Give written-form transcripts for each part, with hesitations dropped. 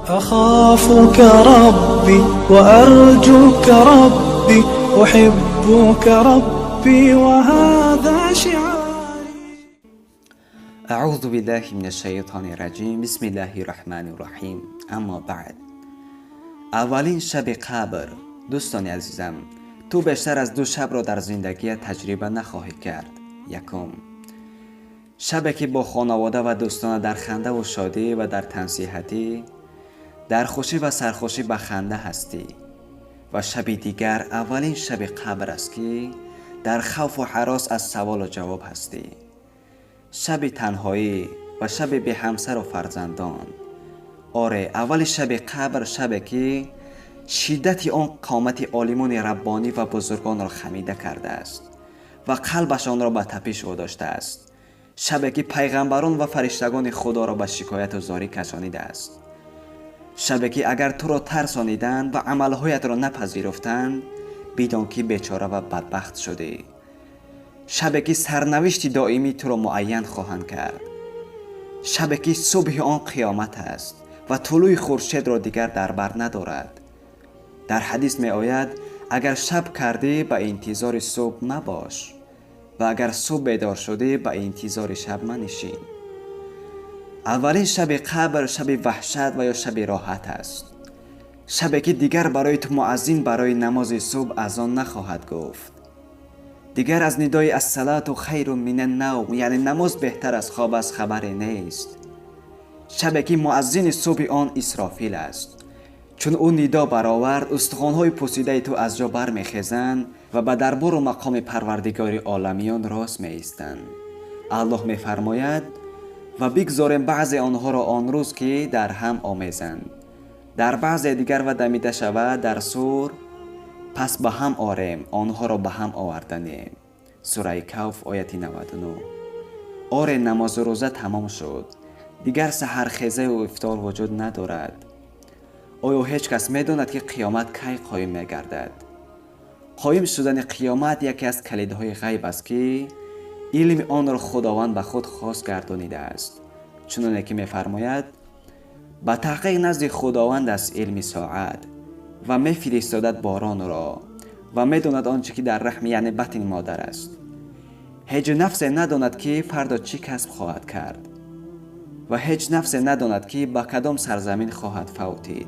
أخافك ربي وأرجوك ربي أحبك ربي وهذا شعاري. أعوذ بالله من الشیطان الرجیم. بسم الله الرحمن الرحیم. اما بعد، аввалин шаби қабр. Дӯстони азизам, ту бештар аз ду шабро дар зиндагият таҷриба нахоҳӣ кард. Якум, шабе ки бо хонавода ва дӯстона дар хандаву шодӣ ва дар тансиҳатӣ, дар хушӣ ва сархушӣ ба ханда ҳастӣ, ва шаби дигар аввалин шаби қабр аст, ки дар хавфу ҳарос аз саволу ҷавоб ҳастӣ, шаби танҳоӣ ва шаби беҳамсару фарзандон. Оре, аввали шаби қабр, шабе ки шиддати он қомати олимони раббонӣ ва бузургонро хамида кардааст ва қалбашонро ба тапиш водоштааст, шабе ки пайғамбарон ва фариштагони худоро ба шикояту зорӣ кашонидааст, шабе ки агар туро тарсониданд ва амалҳоятро напазируфтанд, бидон ки бечора ва бадбахт шудӣ, шабе ки сарнавишти доимӣ туро муайян хоҳанд кард, шабе ки субҳи он қиёмат аст ва тулӯи хуршедро дигар дар бар надорад. Дар ҳадис меояд: агар шаб кардӣ, ба интизори субҳ мабош ва агар субҳ бедор шудӣ, ба интизори шаб манишин. Аввалин шаби қабр шаби ваҳшат ва ё шаби роҳат аст, шабе ки дигар барои ту муаззин барои намози субҳ азон нахоҳад гуфт. Дигар аз нидои «الصلاة خیر من النوم», яъне намоз беҳтар аз хоб аст, хабаре нест. Шабе ки муаззини субҳи он Исрофил аст. Чун ӯ нидо баровард, устухонҳои пусидаи ту аз ҷо бармехезанд ва ба дарбору мақоми Парвардигори оламиён рост меистанд. Аллоҳ мефармояд: «Ва бигзорем баъзе онҳоро он рӯз, ки дар ҳам омезанд дар баъзе дигар ва дамида шавад дар сур, пас ба ҳам орем онҳоро, ба ҳам оварданем». Сураи Каҳф, ояти 99. Оре, намозу рӯза тамом шуд, дигар саҳархезаю ифтор вуҷуд надорад. Оё ҳеҷ кас медонад, ки қиёмат кай қоим мегардад? Қоим шудани қиёмат яке аз калидҳои ғайб аст, ки илми онро Худованд ба худ хос гардонидааст, чуноне ки мефармояд: «Ба таҳқиқ назди Худованд аст илми соат ва мефиристодад боронро ва медонад он чӣ ки дар раҳми, яъне батни модар аст. Ҳеҷ нафсе надонад, ки фардо чӣ касб хоҳад кард, ва ҳеҷ нафсе надонад, ки ба кадом сарзамин хоҳад фавтид».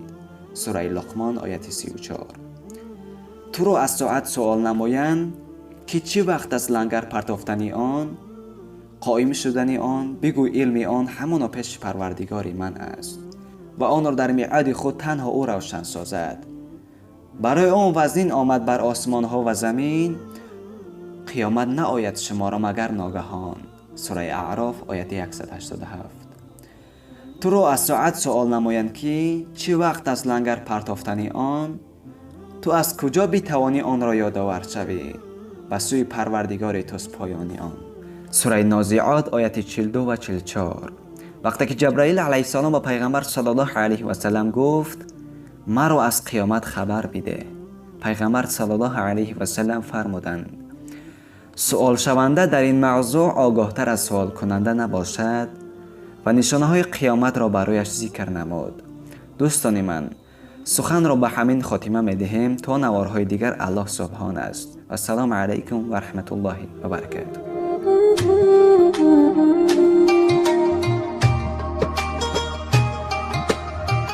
Сураи Луқмон, ояти 34. Туро аз соат суол намоянд, ки чӣ вақт аст лангар партофтани он, қоим шудани он, бигӯй: «Илми он ҳамоно пеши Парвардигори ман аст ва онро дар меъоди худ танҳо ӯ равшан созад». Барои он вазнин омад бар осмонҳо ва замин, қиёмат наояд шуморо магар ногаҳон. Сураи Аъроф, ояти 187. Туро аз соат суол намоянд, ки чӣ вақт аст лангар партофтани он, ту аз куҷо битавонӣ онро ёдовар шавӣ? Ба сӯи Парвардигори туст поёни он. Сураи Нозиот, ояти 42 ва 44. Вақте ки Ҷабраил алайҳиссалом ба Пайғамбар саллаллоҳу алайҳи васалам гуфт: «Маро аз қиёмат хабар бидеҳ», Пайғамбар саллаллоҳу алайҳи васалам фармуданд: «Суолшаванда дар ин мавзӯъ огоҳтар аз суолкунанда набошад», ва нишонаҳои қиёматро барояш зикр намуд. Дӯстони ман, суханро ба ҳамин хотима медиҳем. То наворҳои дигар Аллоҳ субҳон аст. Ассалому алайкум ва раҳматуллоҳи ва баракатуҳ.